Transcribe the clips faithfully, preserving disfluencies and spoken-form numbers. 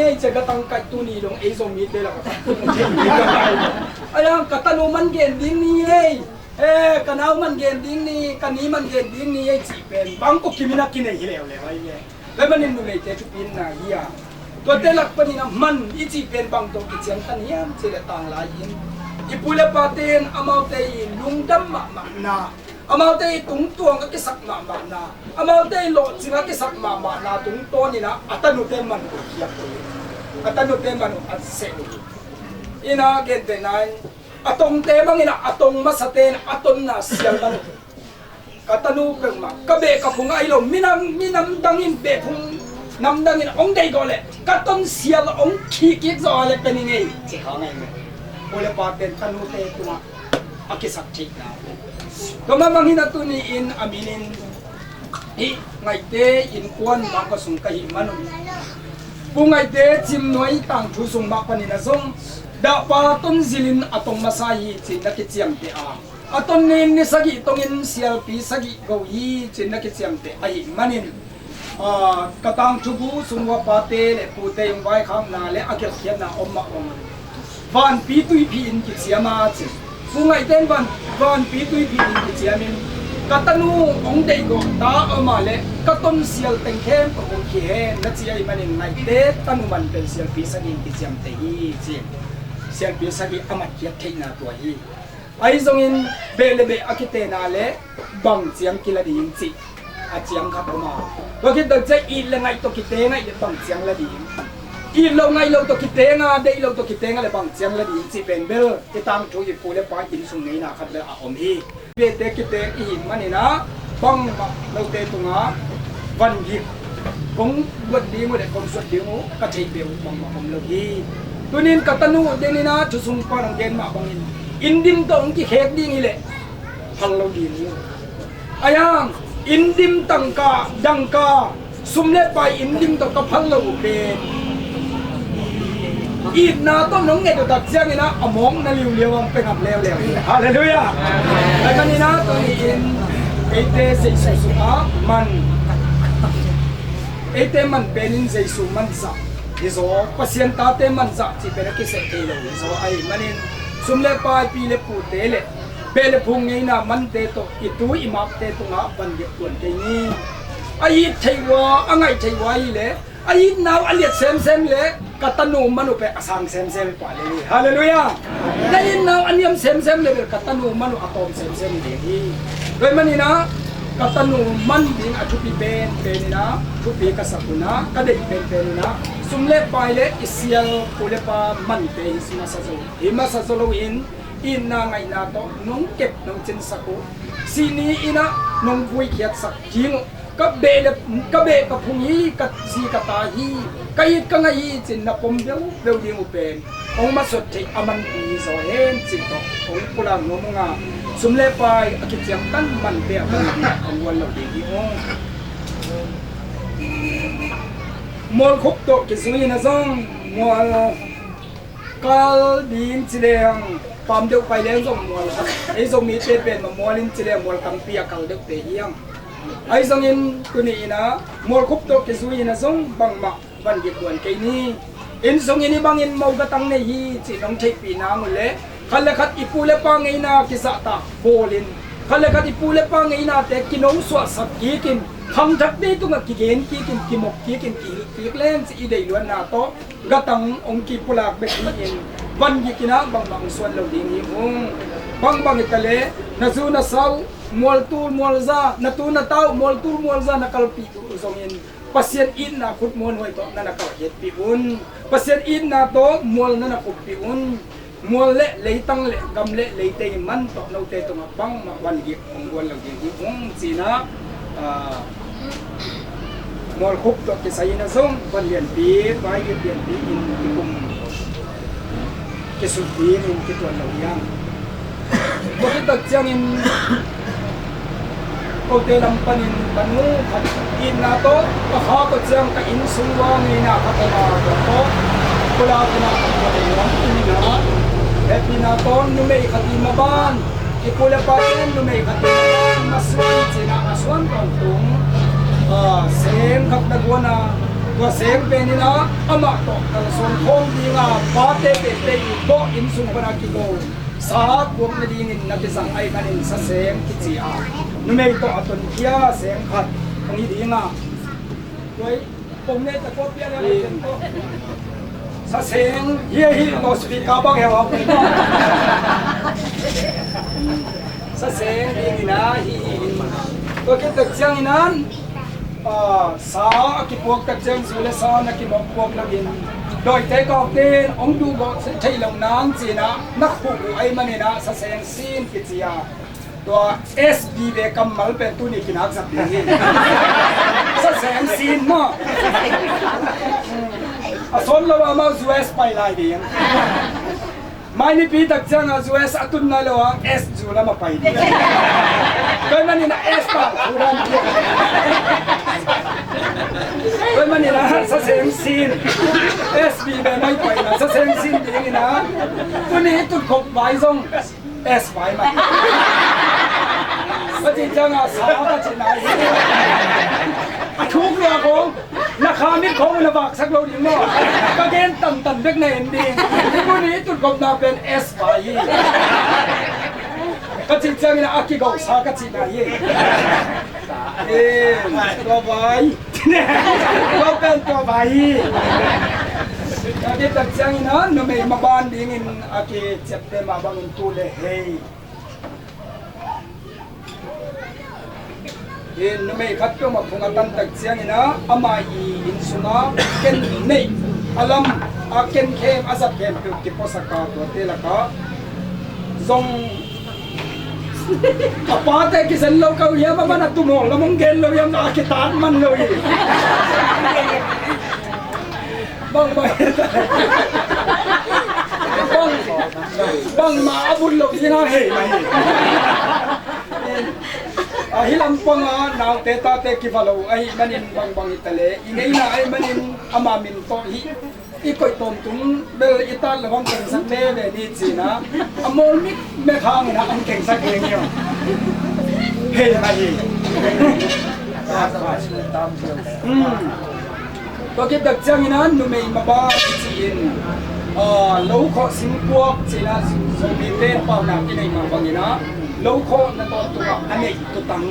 Ei, cia ka tangkai tu ni dong ei zong mite la ka tangkai. Ayang ka tanu man gen ding ni ei. Eh, ka nau man gen ding ni, ka ni man gen ding ni ei cih pen bang ko kimina kinei hi leuleu ai ve. Tua manin numeite thupina hi a, tuate lak panin a man i cih pen bang tawh kiciangtan hiam cih leh tanglai in i pu le pate in amaute i lungdam mahmahna, amaute i tungtuang a kisak mahmahna, amaute i lawhcing a kisak mahmahna tungtawnin a tanute man uh khiak uh hi. A tanute man uh a seh uh hi. Ina gentehna in a tongte bangin a tong masate in a tonna sial man uh. Ka tanu peuhmah ka beh ka phung ahi lo, minam, minam dangin beh phung nam dangin hong deih gawh leh ka ton sial hong khih kik zawh a leh pen i ngei ci kha ngei meh. Pu le pate in tanute tungah a kisak theihna. Tua mah bangin a tuni-in a minin hih Ngaihte innkuan bangkua sung ka hih man un, Pu Ngaihte Cimnuai tangthu sung mah panin a zong dahpa ton zilin a tong masa hi ci-in na kiciamteh a, a ton ni in ni sagih tongin sialpi sagih go hi ci-in na kiciamteh ahih manin, aa, ka tangthu bu sung uh a pate le pute in vaikhakna le a gelhkhiatna om mah bangin Vanpi Tuiphi in kiciam a ci. Pu Ngaihte in Van, Vanpi Tuiphi in kiciam in ka tanu hong deih gawh ta a om a leh ka ton sial teng khempeuh hong khih hen na ci ahih manin Ngaihte tanu man pen sialpi sagih in kiciamteh hi ci. Sialpi sagih a matkhiat theihna tua hi. Ahi zongin beh le beh a kitena le bang ciang kila ding cih a ciang khat om a, tua khit tak ciang it le ngaih tawh kiteng a, it le bang ciang la ding, it lo ngaih lo tawh kiteng a, deih lo tawh kiteng a le bang ciang la ding cih pen bel i tangthu i pu le pa inn sung ngeina khat bel a om hi. Bete kiteng i hih manin a bangmah note tungah van gik kong buat ding uh le kong suat ding uh ka theih peuh uh bangmah om lo hi. Tunin ka tanu uh denin a thu sung pan hong gen mah bangin inn dim tawh hong kikhek ding hi leh phal lo ding hi. Ahi hang inn dim tangka, dangka, sum le pai inn dim tawh ka phal lo uh pen itna tawh nong nget uh tak ciangin a, a mawkna liuliau ang pe ngam leuleu hi. Halleluiah. Tua ahih manin a tuni-in eite Jesu sungah man, eite man penin Jesu manzah hi zaw, Pasian tate manzah cih pen a kiseh thei lo hi zaw ahih manin sum le pai, pi le pute le beh le phung ngeina mante tawh i tu i makte tungah van gik tuan kei ni. A it theih uh a, a ngaih theih uh a hi leh a itna uh a liat semsem leh ka tanu man uh pen a sang semsem hi pah lel hi. Halleluiah. Na itna uh a niam semsem leh bel ka tanu man uh a tawm semsem hi ding hi. Tua ahih manin a ka tanu man ding a thupi penpen in a, thupi ka sak un a, ka deih penpen in a, sum le pai le i sial pu le pa mante hi masa zo, hi masa zo loin itna ngaihna tawh nong kep nong cinsak uh, sih ni in a nong vuikhiatsak ding uh, ka beh le, ka beh ka phung hi, ka zi ka ta hi, ka it ka ngaih hi ci-in na pom beubeu ding uh pen hong masuat theih a manpi hi zaw hen cih tawh hong pulak nuam ung a, sum le pai a kiciangtan mante a hong guan lo ding hi ung. Mualkhup tawh kizui in a zong mual kal ding ci leng, pam deuh pai leng zong mual, ei Zomite pen mah mual in ci leng mual tampi a kal deuhte hi hang. Ahi zongin tuni in a mualkhup tawh kizui in a zong bangmah van gik tuan kei ni. Inn sungin hih bangin mo gatang nei hi cih nong theihpih nang uh leh khat le khat i pu le pa ngeina kizahtak bawlin, khat le khat i pu le pa ngeinate kinosuahsak kikin, khangthakte tungah kigen kikin, kimop kikin, kihilh kik leng cih i deihluatna tawh gatang hong kipulak bek hi-in van gik in a bangmah hong suan lo ding hi ung. Bangbang hi ta leh na zu na sa uh mualtul mualza, na tu na ta uh mualtul mualza na kalpih uh zongin Pasian itna khutmuanhuai tawh na na kalkhiatpih un. Pasian itna tawh mual na na khuppih un. Mual le leitang le gam le leitei man tawh note tungah bangmah van gik hong guan lo ding hi ung ci-in a, ah, mualkhup tawh kisai in a zong van lianpi, vai gik lianpi in kikum kisutpi in kituan lo hi hang. Tua khit tak ciangin kote lam panin ka nu khat itna tawh ka kha kua ciang ka inn sung ua ngeina khat a ma tua tawh pulak in a ka tua dei lam in a hehpihna tawh numei khat i maban, i pu le pa ten numei khat i maban masuan ci-in a, a suan tawntung, ah, seng khat na guan a Tua seng pen in ah amah tawh kalsuan khawm ding a, pate pete i bawh inn sung pan a kigo sa puak nadingin na kizang ahih manin sa seng kici a, numei tawh a tonkhia seng khat hong hi ding a, tua i pom nei ta kawp pian a lei ken tawh sa seng hi a hi, loudspeaker bang heuhau pen tawh sa seng dingin a hi hi in. Tua khit tak ciangin an, ah, sa a kipuak tak ciang zu le sa na kimawk puak loin dawite kaute in hong duhgawh theih lo nang ci-in ah na khuh uh ahih manin ah sa seng sin kici a, tua S B ve kammal pen tuni kinak zat ding hi. Sa seng sin maw? A sawt lo amau U S pai lai ding. Mai nipi tak ciang a U S a tun nai lo a S zu lam a pai ding. Tua ahih manin a S tang thu dan ding. Tua ahih manin a sa seng sin, S B ve mai pai na sa seng sin dingin a, tuni i tutkhop vai zong S vai mah. Ka cih ciang a sa ka cih nai hi. A thuk lua kong na kha mit khawng na vaksak lo ding maw? Ka gen tantan bek na en ding. Tuni i tutkhopna pen S vai hi. Ka cih ciangin a kigo sa ka cihna hi. Eh, tua vai. Tua pen tua vai hi. Ka khit tak ciangin a numei maban dingin a kiciapte mah bangin tu le hei. In numei khat peuhmah phung a tan tak ciangin a, ama i inn sungah ken neih a lam a ken khem a zat khempeuh kipuasak a, tuate lakah zong a pate kizen lo kau hiam, a man a tumawh lam hong gen lo hiam, a kitat man lo hi. Bang bang bang bang ma a bun lo ding a hei mah hi. A hi lampang a naute tate kiva lo ahih manin bangbang hi ta leh i ngeina ahih manin ama min tawh hi. I koih tawntung bel i tat lo hong kengsak veve ni ci-in a, a mawl mikmek hangin a hong kengsak hi ing. Hei mah hi. Tua khit tak ciangin a numei maba kici-in, ah, lo khawh singkuak ci-in a, Zomite in paunak i neih mah bangin a, lo khawh na tawntung ah a neih tutang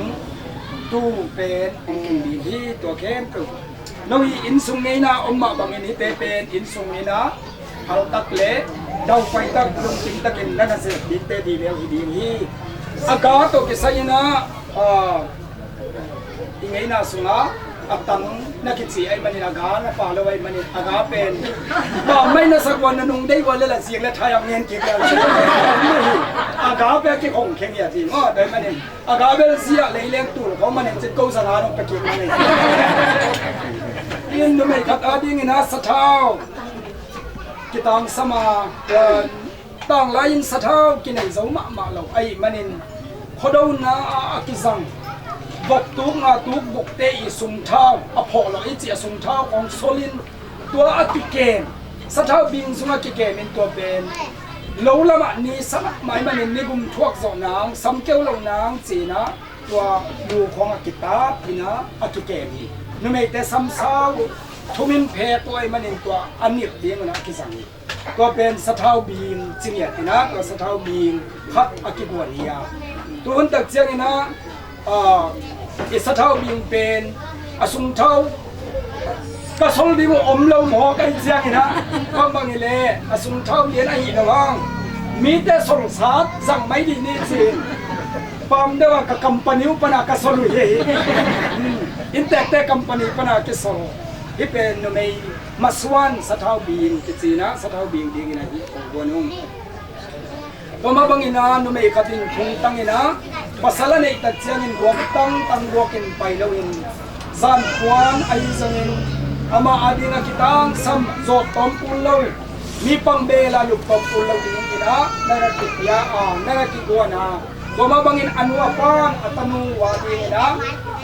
tu pen hong tung ding hi. Tua khempeuh no hi, inn sung ngeina om mah bangin hihte pen inn sung in a haltak le daupaitak lungkimtakin na na zek dingte dih leu hi ding hi. A ga tawh kisai in a, ah, i ngeina sungah a tang na kici ahih manin a ga na pha lo ahih manin a ga pen pammaih na sak ua na nung deih ua le la ziak le thai a ngen kik le a ga pen a kikhong kheng hi a ti maw? Tua ahih manin a ga bel ziah lei leng tul khawng manin cin ko zanga dong pia kik manin. In numei khat a dingin a sathau kitangsam a, tanglai-in sathau kinei zo mahmah lo ahih manin khuadona a kizang vok tuk nga tuk bukte i sungthau a phawh lo i cih a sungthau kong solin tua a kikem, sathau bing sungah kikem in tua pen lo lamah ni sa mahmah ahih manin ni gum thuak zawh nang, sam keu lo nang ci-in a, tua lu khawng a kitap in a, a kikem hi. Numeite sam sau thumin phek uh ahih manin tua a nilh ding un a kizang hi. Tua pen sathau bing ci ngiat in a, tua sathau bing khat a kiguan hi a. Tu hun tak ciangin a, ah, i sathau bing pen a sungthau ka sol ding uh om lo maw ka hih ciangin a, bangbang hi leh a sungthau lian ahi lo hang mite solsat zang mai dih ni ci-in pam deuh a ka company uh pan a ka sol uh hi. Inntekte company pan a kisol. Hih pen numei masuan sathau bing kici in a, sathau bing dingin a hih kong guan ung. Tua mah bangin a numei khat in thungtang in a, pasal a neih tak ciangin guak tangtang guakin pai loin, zanpuan ahi zongin amah ading a kitangsam zawt tawm kul lo, mi pang bel a lup tawm kul lo dingin a na na kipia a, na na kiguan a, tua mah bangin a nu a pan a tanu a dingin a,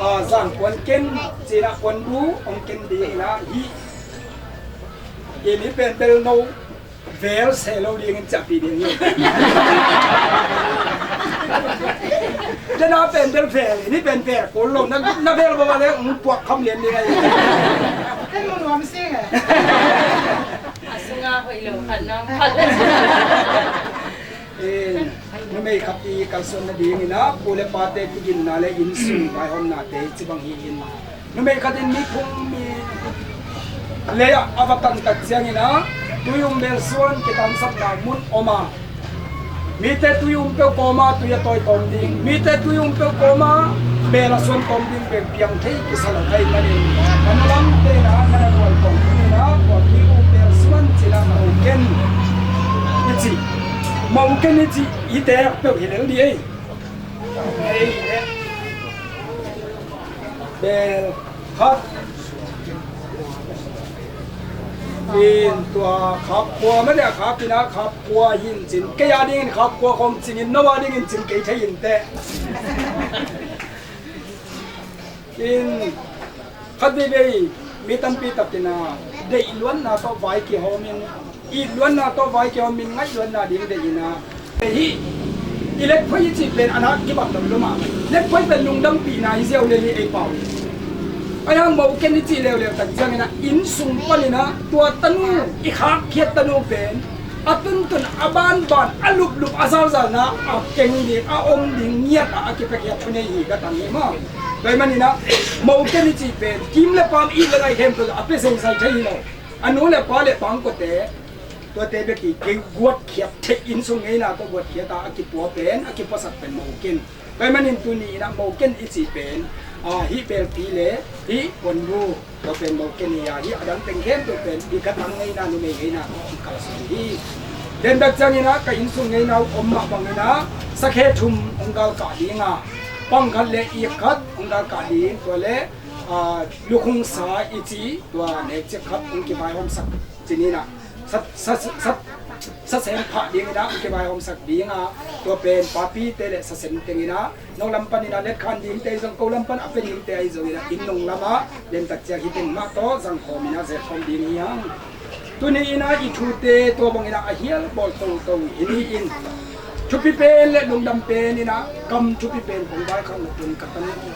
a, zanpuan ken ci-in a puanbu hong ken dingin a hih. Hih mi pen bel no vel se lo dingin ciahpih ding hi. Dena pen del fel, ni pen fel kul lo, na, na fel bawa le, um, puak kham lian ding ahi. Kan mu nuam sing e. A sunga hoih lo khat na om khat le. Eh, numei khat i kalsuan nadingin ah, pu le pate kiginna le innsung vaihawmnate ci bang hi in. Numei khat in mi phung mi lei ah a va tan tak ciangin ah, tui um bel suan kitangsapna mun om a, mite tui um peuh kawma tui a tawi tawm ding, mite tui um peuh kawma bel a suan tawm ding peuh piang thei kisa lo ahih manin, ka nu lamte in ah na na rual kawm dingin ah, tua tui um bel suan cina mauken i ci, mauken i ci i teek peuh hi lel dih ei. Ei, eh. Bel khat. In tua khapkua mah le khap in ah khapkua hi in cin. Kei a dingin khapkua khawng cingin, no a dingin cing kei thei in teh. In khat veivei mi tampi takin ah deihluatna tawh vai kihawmin, itluatna tawh vai kihawmin ngaihluatna ding deihin ah, hih i letphuai i cih pen a nak kibang lamlum ah, letphuai pen lungdampihna hi ziau lel hi ei pau. Ahi hang mauken i cih leuleu tak ciangin ah, innsung panin ah tua tanu, i khakkhiat tanu pen a tuntun, a banban, a luplup, a zalzalna a keng ding, a om ding ngiat ah a kipiakhiat thunei hi ka tang hi maw. Tua ahih manin ah mauken i cih pen kim le pam, it le ngai khempeuh a pia zeizai thei hi lo. A nu le pa le pangkuate, tuate bek hi kei, guatkhiat theih, innsung ngeina tawh guatkhiat a, a kipua pen, a kipuasak pen mauken. Tua ahih manin tuni in ah mauken i cih pen, ah, hih belpi le hih puanbu, tua pen mauken hi a, hih a dang teng khempeuh pen i gatang ngeina, numei ngeina tawh hong kalsuan hi. Dendak ciangin ah ka innsung ngeina uh om mah bangin ah sakhe thum hong galkah ding a, pang khat le ik khat hong galkah ding, tua le, ah, lukhungsa i ci tua nekcik khat hong kivaihawmsak cinin ah, sa, sa, sa, sa sem phah dingin ah hong kivaihawmsak ding a, tua pen papite le sasen tengin ah, nong lam panin ah letkhan dingte ahi zong, ko lam pan a pia dingte ahi zongin ah, inn nong lam ah, dentak ciang hih teng mah tawh zangkhawm in ah, zetkhawm ding hi hang. Tuni in ah i thute tua bangin ah a hial bawl toto hi ni in, thupi pen le lungdam pen in ah kam thupi pen kong vaikhak na tun ka tan hi.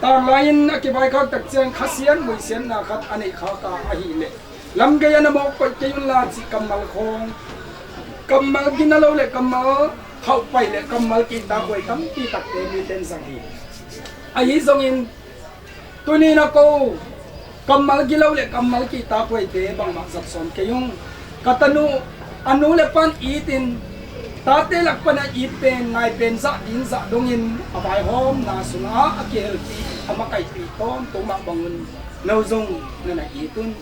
Tanglai in a kivaikhak tak ciang khasiat muisiatna khat a neih khak a, ahih leh lamgei a na mawk koih kei un la cih kammal khawng, kammal gina lo le kammal khauhpai le kammal kihtakhuai tampi takte mite in zang hi. Ahi zongin tuni in ah ko kammal gilo le kammal kihtakhuaite bangmah zat sawm kei ung. Ka tanu, a nu le pan it in, tate lak pan a it pen, nai pen zah ding zah dongin a vaihawmna sungah a kihelpih, a makaihpih tawntung mah bangun no zong na na it un.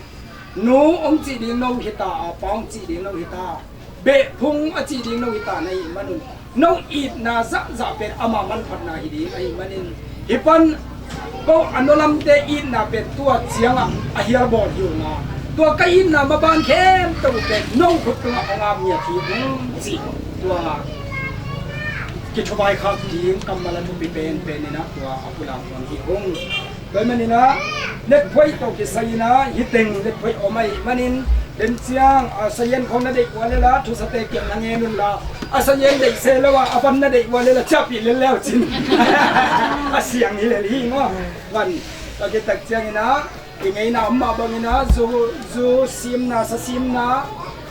Nu hong cih ding no hi ta a, pa hong cih ding no hi ta, behphung a cih ding no hi ta na hih manun, no itna zahzah pen ama manphatna hi ding ahih manin, hih pan ko a no lamte itna pen tua ciangah a hial bawl hi ung a, tua ka itna maban khempeuh pen no khut tungah hong ap ngiat hi ung cih tua kithuvaikhak ding kammal a thupi penpen in ah tua a pulak nuam hi ung. Tua ahih manin ah, letphuai tawh kisai in ah, hih teng letphuai om ahih manin, den ciang, a, sayen khawng na deih ua lela, thusate kiang na ngen un la, a sayen deih se lo a, a van na deih ua lela, ciahpih lel leu cin. A siang hi lel hi maw. Van, tua khit tak ciangin ah, i ngeina om mah bangin ah, zu, zu simna, sa simna,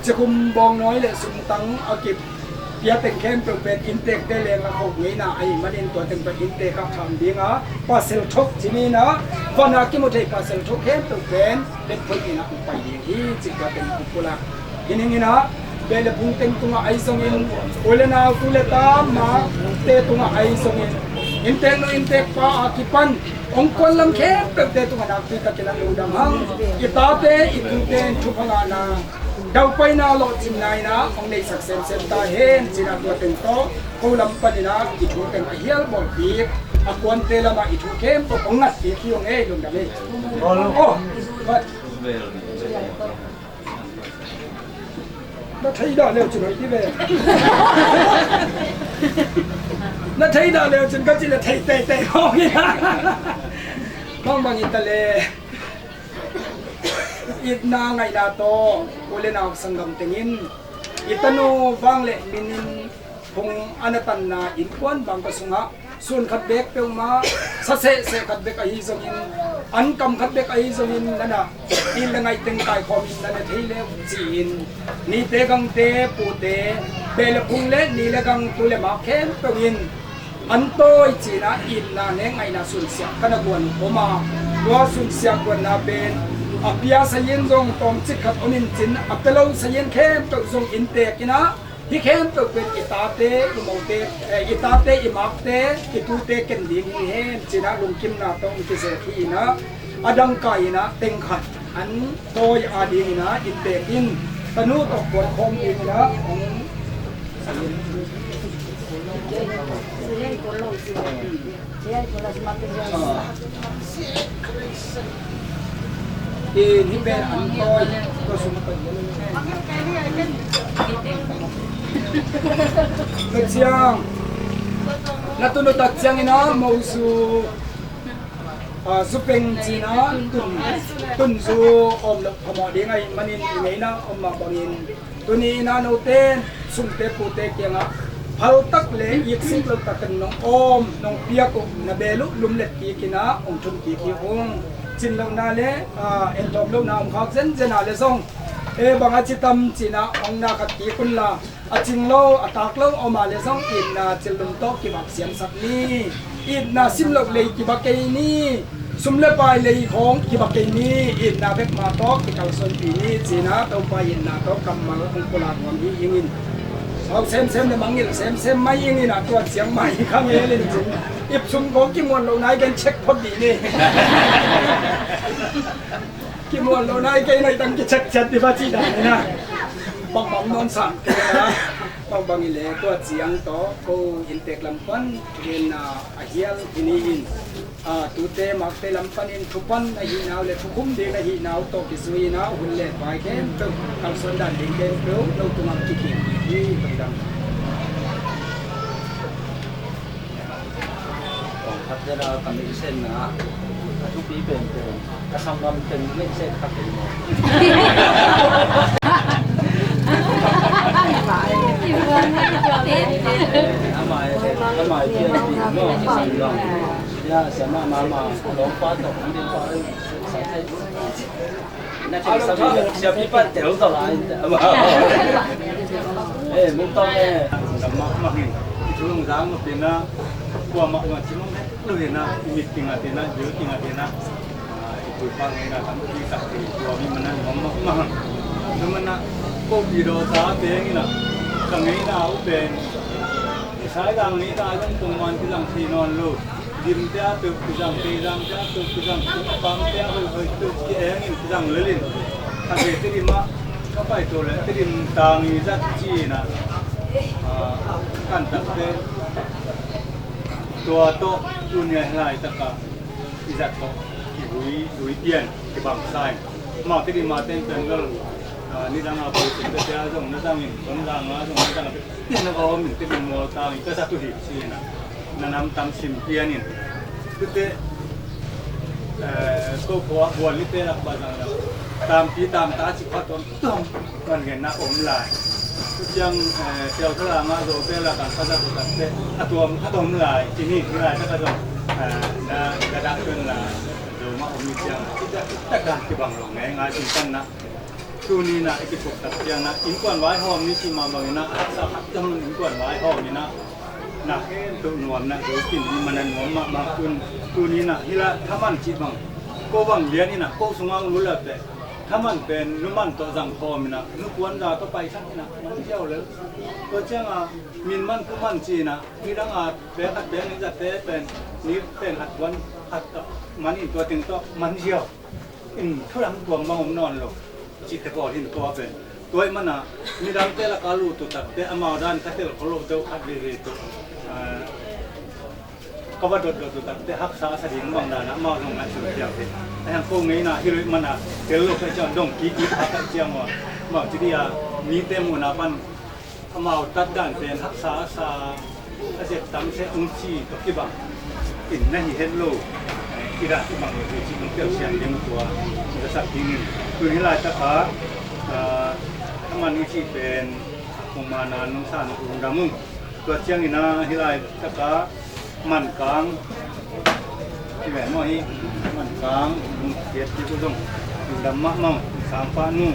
cikhum bawngnawi le sumtang a kipia teng khempeuh pen inntekte leng a khauh ngeina ahih manin tua teng pen inntek ah tham ding a, pasal thok ci ni in ah, van a kimu thei pasal thok khempeuh pen letphuai in ah hong pai ding hi cih tua teng hong pulak. Hi ning in ah, beh le phung teng tungah ahi zongin, u le nau, tu le ta, mate tungah ahi zongin, inntek nu inntek pa a kipan hong kuan lam khempeuhte tungah nakpi takin ah lungdam hang. I tate, i tute in thupha ngahna, daupaina, lawhcinna in ah hong neihsak semsem ta hen cih ah tua teng tawh ko lam panin ah i thu teng a hial bawlpih, a kuante lamah i thu khempeuh hong ngatpih hi ung ei, lungdam ei. Oh, na thei dah leu cin hoih dih ve. Na thei dah leu cin ka cih leh thei teitei hong hi. Bangbang hi ta leh, itna ngaihna tawh u le nau sanggam tengin i tanu vanglian min in Phung a na tanna innkuan bangkua sungah sun khat beek peuhmah, sa sehseh khat bek ahi zongin, an kam khat bek ahi zongin, nana it le ngaih teng kaikhawmin nana thei le uh ci-in, nite gangte, pute, beh le phung le ni le gang, tu le mak khempeuh in an tawi cinah itna nek ngaihna sunsiah ka na guan uh om a, tua sunsiah guanna pen a pia sayin zong tawmcik khat om in cin, a pia lo sayin khempeuh zong inntek inah, hih khempeuh pen i tate, i mote, eh, i tate, i makte, i tute ken ding hi hen cinah lungkimna tawh hong kizel hi inah, a dangka inah teng khat an tawi a ding inah inntek in, tanu tawh kuan khawm ding inah hong In hih pen an tawi tua sung pan na ciang na tun uh tak ciangin a mozu, ah, zupeng cina tun, tun zu om loh phamawh ding ahih manin i ngeina om mah bangin, tuni inah note sungte pute kiangah phaltak le iksik lo takin nong awm nong piak uh na bel uh lumlet kik inah hong thun kik hi ung. Cin lohna le, ah, entlawm lohna om khak zenzen a le zong, e bang a ci tam cinah hong na khat kik unla, a cing lo a tak lo om a le zong itna cil lum tawh kibak siamsak ni. Itna sim loh lei kiba kei ni, sum le pai lei khawng kiba kei ni, itna bek ma tawh kikalsuanpih ni cinah Topa itna tawh kammal hong pulak nuam hi ing in. Sau semsem le mangngilh semsem mai ing inah tua ciang mai kha ngel in cin. Ip sung khawng kimuan loh nai gen check phot dih ni. Kimuan loh nai kei nai tang kicheck ciat dih va cih dan inah. Bangbang nawn sang kei inah. Bangbang i le tua ciang tawh ko inntek lam pan genna a hial hi ni in, ah, tute makte lam panin thupan ahih nau le thukhum ding ahih nau tawh kizui inah hun le vai khempeuh kalsuan dan ding khempeuh no tungah kikim hi hi. Kong dam. Kong khat dena ka meihsetna a thupi penpen ka sanggam teng meihset khat ei maw? Amai, amai pian pi maw ka sanggam. Ya, siama mama lawmpa tawh an ding pa ei. Siapi pan tel tawh lai. Eh, mung tawng eh. Mah mah hin. I thu Lungzang mah pi na. Kuamah mah ci mong het lo hi na. I mit kingat hi na, bil kingat hi na. Ah, i pui pa ngeina tam pi tak hi. Tua mi manan mah mah mah. Tua mana ko pi do ta te ngi na. Ka ngeina u pen. I sai dang ngeina zong kong man ti lang ti non lo. Limte a peuh kizang, teizangte a peuh kizang, pamte a hoihhoih peuh ki-eng in kizang lel in, a ve Tedim ah ka paito leh Tedim tang i zat ci-in ah, ah, kan takte tua tawh tuni a hih laitakah i zat tawh kivui, vui pian kibangsa in. Amau Tedim a ten pen bel, ah, nidang a bawlsiate a zong na zangin, Tonzang a zong na zangin, ina ka om in Tedim mual tang i ka zat uh hi ci-in ah. Na nam tam sim pian in. Tute, eh, ko khua buan lite lak ba zang zang. Tampi tamta ci khat om tuam. Kan gen na om lai. Tutiang, eh, Siau Thala nga zo te lak ang ka zat uh takte. A tuam khat om lai. Ci ni, ni lai ta ka zong. Eh, na, na dah tuan la. Zo ma om ni ciang. Tute, tak dan kibang lo ngai ngai sin tan na. Tuni na i kiphuk tak ciang na. Innkuan vai hawm ni ci ma bang in na. A haksa khat zong innkuan vai hawm ni na. Na khempeuh nuam na, zo kin i man a nuam mahmah tun, tuni na, hi la thaman cih bang, ko bang lian in a, ko sungah ong lut leh teh, thaman pen numan tawh zang khawm in a, nupuan za tawh paisak in a, man ziau lel. Tua ciang a, min man thu man ci in a, nidang a, pek khat pek nih zate pen, ni pen khat puan khat man in tua teng tawh man ziau. In thu lam tuam bang om nawn lo. Cihte pawl hin tua pen. Tua ih mana, midangte laka lut uh takte, amau dan ka tel khol lo deuh khat veivei tawh. Ah, ka va dotdot uh takte, haksa a sa ding bang dan amau zong ngaihsun piak hi. A hiang ko ngeina hi lo ih mana, tel lo ka ciang dong kiki kha ka ciang uh. Amau ci dia, mite muhna pan, amau tat dan pen haksa a sa, a zep tam se ung ci tawh kibang in na hi het lo. Eh, i dan kibang lo hi ci ung tel siang ding tua, i ka sak ding in. Tun hi laitaka, ah, a man i ci pen, kong mana nong sa nong ung dam ung. Tua ciangin ah hih lai taka Mankang, i ven maw hi, Mankang, Lungkiat, Kiku zong lungdam mahmah, Sangpah nu.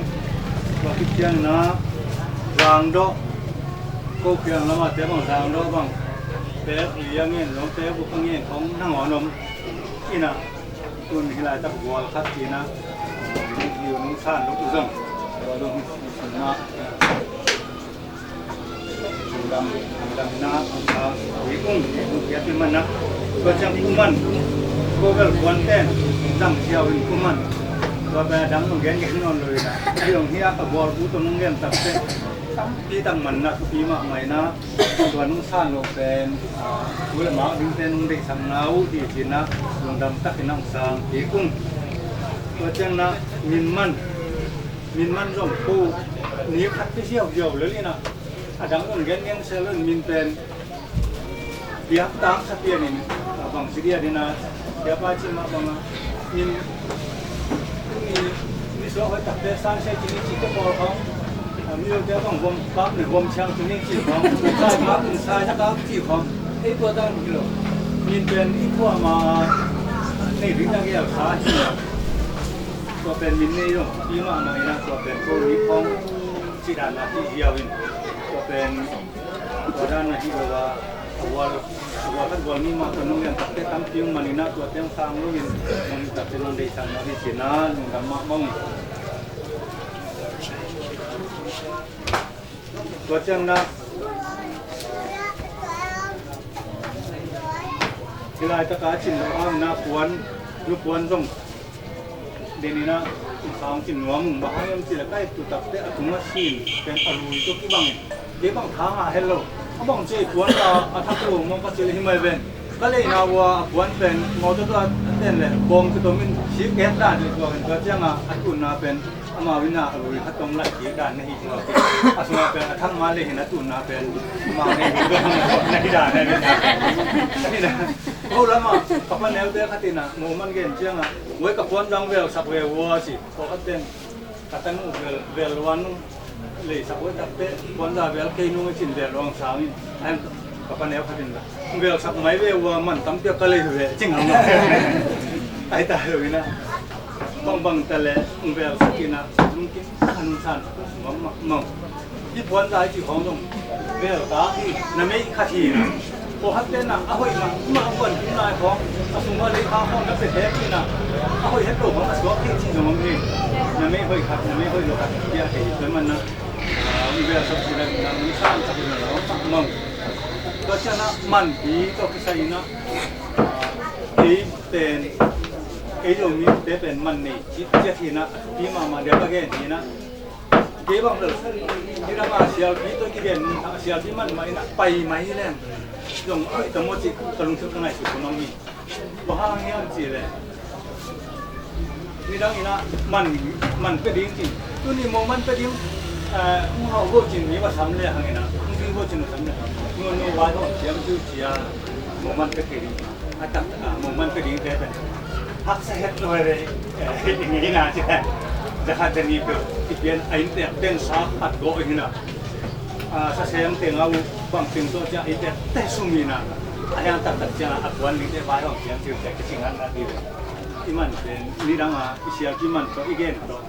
Tua khit ciangin ah Zangdoh, ko piang lamah te bang Zangdoh bang, pek li a ngen zong, pek buk a ngen khong nangawn om in ah, tun hih lai tak gual khat ci-in ah, hi nung san luk uh zong, tua zong hi sung mah. Lungdam, lungdam na, ah, hi kung, hi kung kiat hi man na. Tua ciang kuman, ko bel kuan pen, zang siau in kuman. Tua pen a dang nong gen gen nawn lo in ah. Hi ong hi a, a gual pu tawh nong gen tak teh, tampi tak man na, thupi mahmah in ah. Tua nong san lo pen, ah, tu le mah ding pen nong deihsak na uh hi ci-in ah, lungdam takin ah ong sang hi kung. Tua ciang na, min man, min man zong ko, ni khat pi ziauziau lel in ah. A dang un gen ngiang sel un min pen. Biak tang sa pian in, a bang si dia dina, siapa ci mah bang a, min, ni, ni suak hoih takte san se ci ni ci te pawl khong. A mi te bang vom kap ni vom siang ci ni ci khong. Sai kap ni sai sa kap ci khong. Ei tua dang hi lo. Min pen i tua ma, nei ring dang yau sa hi lo. Tua pen min nei lo. Pi mah mah ina tua pen ko ni khong. Ci dan na ti hiau in. Tua pen Tua dan ahi lo a, a gual, a gual khat gual nih mah tua nong lian takte tampi om manin ah tua teng sang lo in, nong lian takte nong deihsak na hi ci-in ah lungdam mahmah ung. Tua ciang na, hih laitak a cin lo hang na puan, lu puan zong Denin ah, ung sang cin nuam ung, bang hang hiam cih leh ka et tu takte a tung a sin pen a lui tawh kibang in. Kei bang tha ngah het lo. A bang ci puan ta a thak lo maw ka cih leh hi mai ven. Ka leina ua a puan pen mawtaw tawh a ten leh bawng tawh min sik et dan leh tuak in tua ciangah a tunna pen amau in ah a lui khat tawm laih kik dan na hi tuak in. A sungah pen a thak mah leh hin a tunna pen amau na hi dan na hi na. Ho lamah ka paneute khat in ah moman gen ciangah Uai ka puanza vel sak ve ua si. Ko ka ten ka tanu vel vel luan nu lei sak uai takte puanza vel kei nung i cin vel luang sang in. Ai ka paneu khatin la vel sak mai ve ua man tam piak ka lei ve cing ang. Ai ta lo ina. Bang bang ta le vel sak ina. Nung kin anung san sak ina. Mang mang. Hih puanza i cih khawng zong vel ta hi, na meih khat hi na. Pawlkhat te na a hoih mah mah a puan tung lai khawng a sungah lei kha khawng na pia tek hi na. A hoih het lo khawng a suak thei cih zong om hi. Na meih hoih khat, na meih hoih lo khat tiah thei hi tua man na. Vel sak si na, na meih sang sak hi na lo mah mah. Tua ciang na manpi tawh kisai hi na. Ei pen, ei Zomite pen man nei cih ciat hi na, a thupi mahmah dia ka gen hi na. Kei bang lo, nidang a sialpi tawh kigen, a sialpi man mah in a pai mai leng. Zong a hoih ta maw cih ka lungsim ka ngaihsut ka mang hi. Bang hang hiam cih leh. Nidang in a man, man pia ding cih. Tuni mo man pia ding, eh, hong hau bo cin mi va sam le hang in a. Hong ding bo cin va sam le hang. No, no, vai hong siam ciu cia. Mo man pia ding. A taktak a, mo man pia ding te pen haksa het lo ve. Eh, i ngeina ci pen. Zakhat dani peuh i pian a inntek teng sa khat gawh i hina. A, sa sem teng a uh bang teng tawh cia inntek te sum hina. A hiang taktak cia a kuan ning te vai hong pian tiu te kicing hatna ti ve. I man pen nidang a i sial kiman tawh i gen tawh.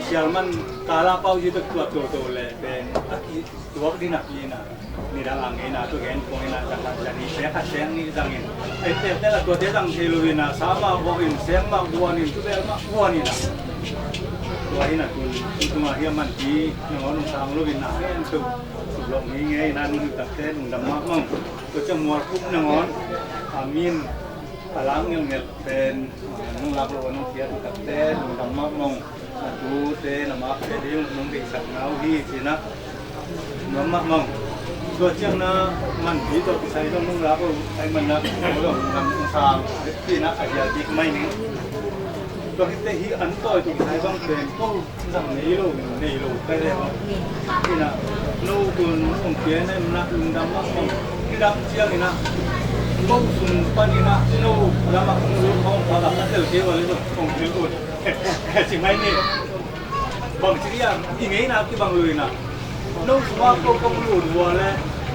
Sial man kala pau hi tak tuat toto le pen a ki tuak ding a pi na. Nidang a ngeina tu gen kong ina tak tak ni sia khat seng ni zang in. Ai tel tel a tuate zang thei lo ina sa ma bo in seng ma buan in tu bel ma buan ina. Tua ina tun tu tunga hiam man pi nangawn sang lo ina en tu. Lok ni nge ina nung takte lungdam mahmah. Tua ciang mual khup nangawn a min a lang ngelngel pen nung lak lo nung piat takte lungdam mahmah. A tute na mak te ding nung deihsak na uh hi ci na. Nuam mahmah. Tua ciang na manpi tawh kisai dong nung lak uh ai man na ko dong nung lam nung sang pi na a hial dik mai ning. Tua khit te hi an tawi tawh kisai bang pen ko zang nei lo nei lo kai le bang. Hi na no tun nung pian na lungdam mahmah. Hi dam ciang hi na. Ko sung pan hi na no lam a kung lu kong pa la ka tel ke wa le dong kong tel ut. Ci mai ni. Bang ci dia, i ngeina kibang lui na. No suma ko kong lut vua le,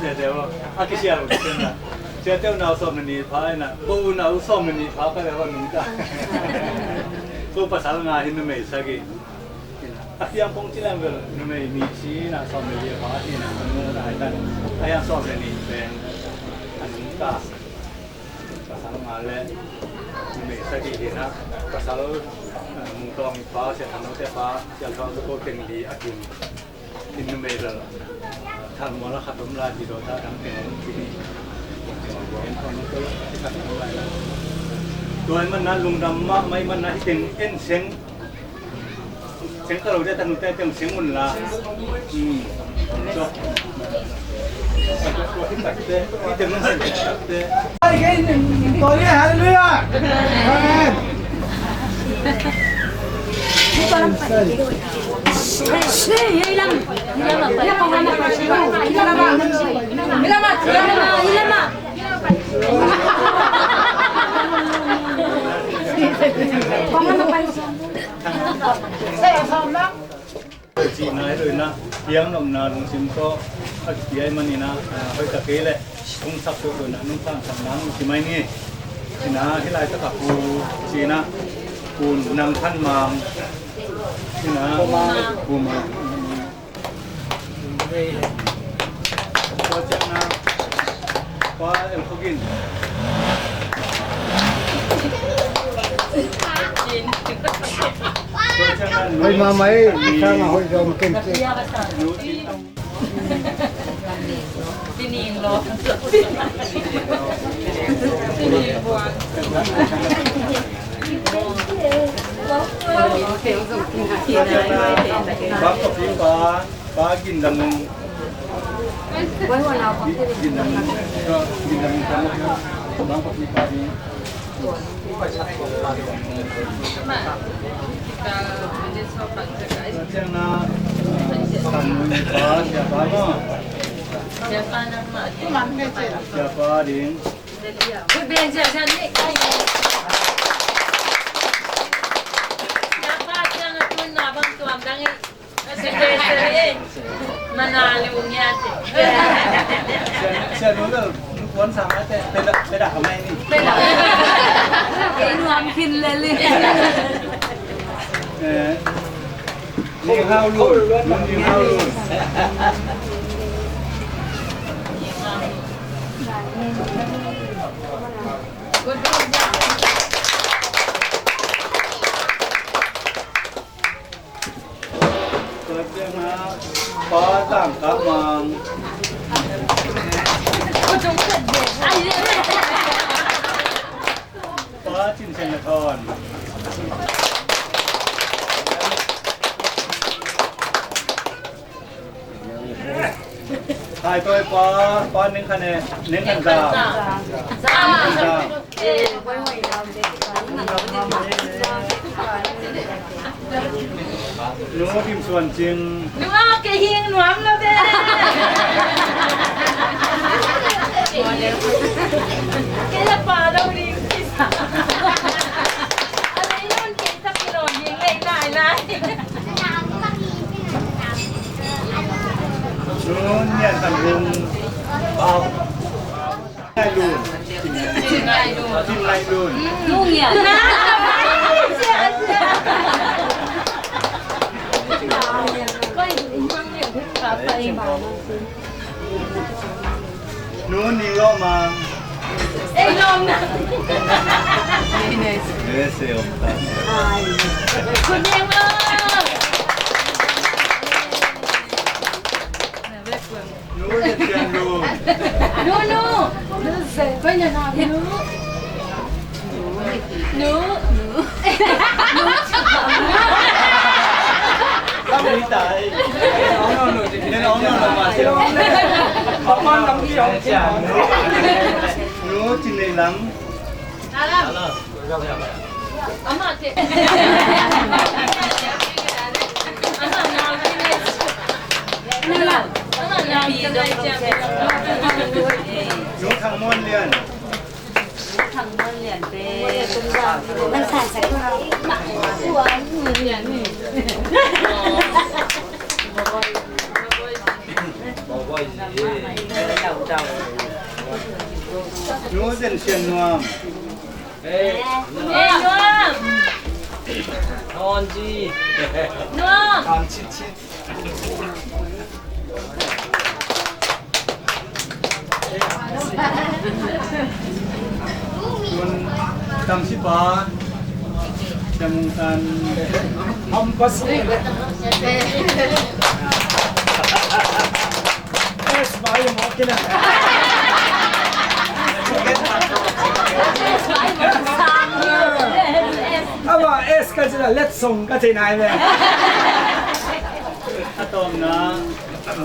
siate aw. A kisia lo kisen na. Siate uh nau sawm le nih pha ina. Ko uh nau sawm le nih pha ka le aw nungta. Ko pasal nga hi numei sagih. A kiang pong ci leng bel numei nih ci na sawm le nih pha hi na. Anu na hai tan. A yang sawm le nih pen. A nungta. Pasal nga le numei sagih hi na, pasal, eh, Mung Tawng i pa, Sia Thang Note pa, Sia Thang Note ko teng li a kim. In numei lal Thang Mual a khat om lai ti daw ta dang teng om ci ni. In Thang Note a khat om lai la. Tua i man na lungdam mahmah i man na hi teng en seng. Seng ka lo dia ta nu te teng seng un la. Hmm. So. Hallelujah. Hallelujah. Amen. Cihna hi lo in ah, piang nopna lungsim tawh a kipia ahih manin ah, ah, hoih tak kei leh hong sak tuk lo in ah, nong sang sak nang ci mai ni. Ci-in ah, hih laitak ah Pu ci-in ah, Pu Nang Phan Mang ci-in ah, Pu Mang. Tua ciangin ah Pa El Khogin. Hoih mahmah ei, sang a hoih zom kei. Bangkok i pa, Pa Gin Dam Ung. Gin Dam Ung. Gin Dam Ung. Bangkok i pa ding. Ciang na, San Ung pa, siapa mo? Siapa ding. Khut beng ziahziah ni. Siapa ciang a tun na bang tuam dang i. Secretary. Mana lu ngiat. Sia, sia lu lo, lu kuan sang ate, peda, peda kamai ni. Peda. Kei nuam khin lel i. Eh. Ni hau lun, ni hau lun. Pa Tang Kap Mang. Pa Cin Sian Na Thawn. Hai toi pa, pa Ning Khan e, Ning Khan Zam. Zam. Zam. Nu Kim Suan Cing. Nu a ke hing nuam lo de. Ke la pa lo ding kisa. A lei non ke ta ki lo hing lei nai nai. Nu Nian Tan Lung. Lai Lun. Cin Lai Lun. Cin Lai Lun. Nu Ngian. Nu Ni Lo Mang. Ei, Lo Mang. Ines. Ines, eh, om ta. Ai. Kun Niang Lo. Nu Zen Sian Lun. Nu, nu. Koi na na. Nu. Nu. Nu. Lam ni tai. Nen ong no ma se. Ong man lam ki ong. Nu Cin Lei Lam. Amah te. Amah nau te. Amah nau te. Nu Thang Muan Lian. Thang Muan Lian te. Nu Zen Sian Nuam. Ei, Nuam. Nuam. Nuam. Tam chit chit. Kun tam chit pa. Tam tan. Ham pas. Es vai mo kina. Ama es ka cina let song ka cina ai me. A tawpna,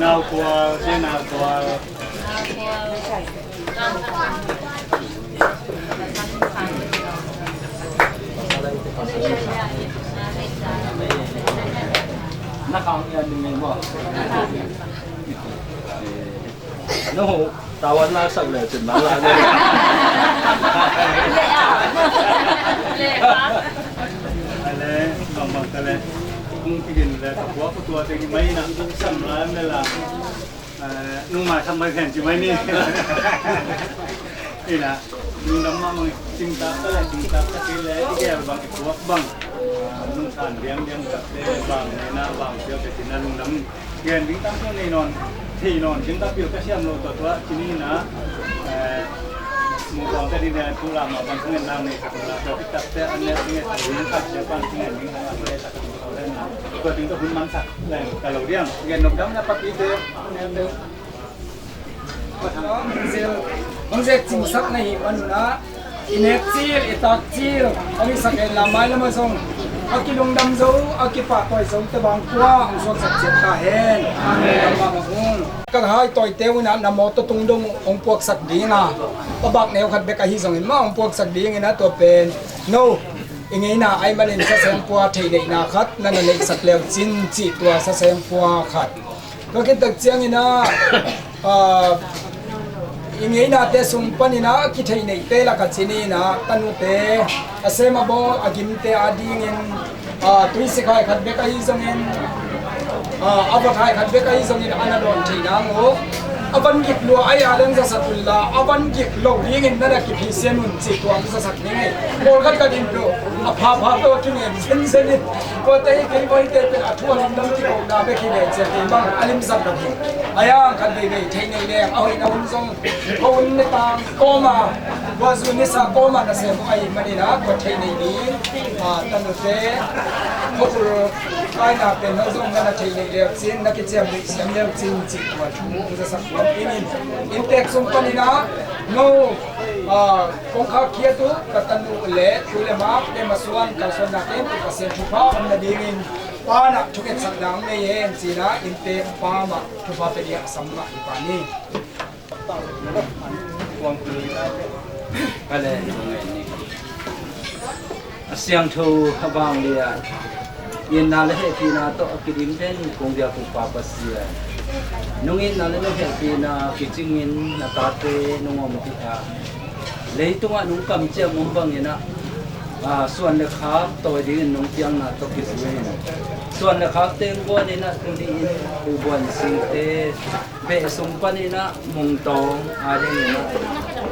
nau kual, sia nau kual. Na kang yan ding mo. No, tawan laksak le cin man la ne. Ale, bang bang kale. Kung kigin le, ka puak ko tua te ki mai na, sam la ne la. Eh, nung mai sam mai pen ci mai ni. Ina, nung dam ma mang cing ta kale, cing ta kale, i gel bang, i puak bang. Ah, nung san diang diang kate bang, ne na bang, sia kate na nung dam. Gen ding tam tua nei nawn, thei nawn, ding tam pil ka siam lo tua tua, ci ni na, eh, mu kong ka ding ne, tu la ma pan singen nang nei, tu la tua pitak te, an ne singen, tu ni khat te pan singen ding, an ne tak tu tua den na. Tua ding tua hun man sak, leng ka lo diang, gen nok dam na pa pi te, ne te. Hong zek cingsak na hih manun ah i nek cil, i tak cil hong hisak hen la, mailam ah zong a kilungdam zo, a kipahtawi zo te bang tua hong suaksak ciat ta hen. Amen. Ka hai tawite un ah na mawtaw tung dong hong puaksak ding a, a bak neu khat bek ahi zongin mah hong puaksak ding in ah, tua pen no i ngeina ai manin sasengpua theineihna khat na na neihsak leu cin cih tua sasengpua khat. Tua khit tak ciangin ah, ah, I ngeinate sung panin ah a kitheih neihte lakah ci ni in ah, tanute a sem a bawl a gimte adingin, ah, tuisik hai khat bek ahi zongin, ah, a vot hai khat bek ahi zongin a na dawn theih nang uh. A van gik lua ahi a leng zasak unla, a van gik lo dingin na na kiphisian un cih tua hong zasak ning ei. Pawlkhat ka din lo, a phapha tawh kingen zenzen in. Tuate hi kei vaite pen a thu a lungdam kikopna bek hi ve, ciah kei bang a limzat lo hi. A yang khat veivei theih neih leng a hoihna hun zong ko un ne tang kawma, guazu nisa kawma nasem uh ahih manin ah tua theih neih ni. Ah, tanute khua ul kaina pen hong zong na na theih neih leu cin, na kiciam neih siam leu cin cih tua thu hong zasak nuam ing in. Inntek sung panin ah no, ah, kongkhak khiat uh ka tanu le thu le mak te masuan kalsuanna khempeuh Pasian thupha om nadingin Pa in ah thungetsak dang nei hen ci-in ah inntek pa mah thupha pia ding a sam mah hi pa ni. Ka le, a siangtho a vanglian, itna le hehpihna tawh a kidim den kong biak uh Pa Pasian, nong itna le nong hehpihna kicingin na tate nong om dih a, leitungah nong kamciam om bangin ah, ah, suan le khak tawi dingin nong piakna tawh kizui in, suan le khak teng guanin ah tuni in U Buan Singte beh sung panin ah Mung Tawng adingin ah,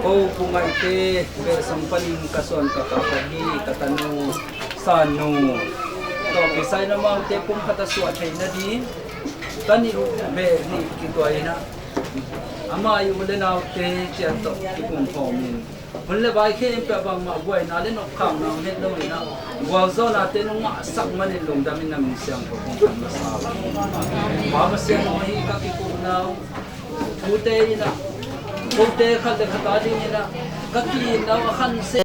ko Pu Ngaihte beh sung panin ka suan ka khak ahi ka tanu Sannu tawh kisai na amaute pumkhat a suah theih nading ka nih uh beh nih kituai in ah, ama ih u le naute ciat tawh kipumkhawm in, hun le vai khempeuh ah bangmah buaina le nopkhakna om het lo in ah, gualzawhnate nong ngahsak manin lungdam in na min siangtho kong phat masa uh. Pa Pasian aw, hih ka kikupna uh, tute in ah, kote khat le khat adingin ah ka ki-itna uh a khanse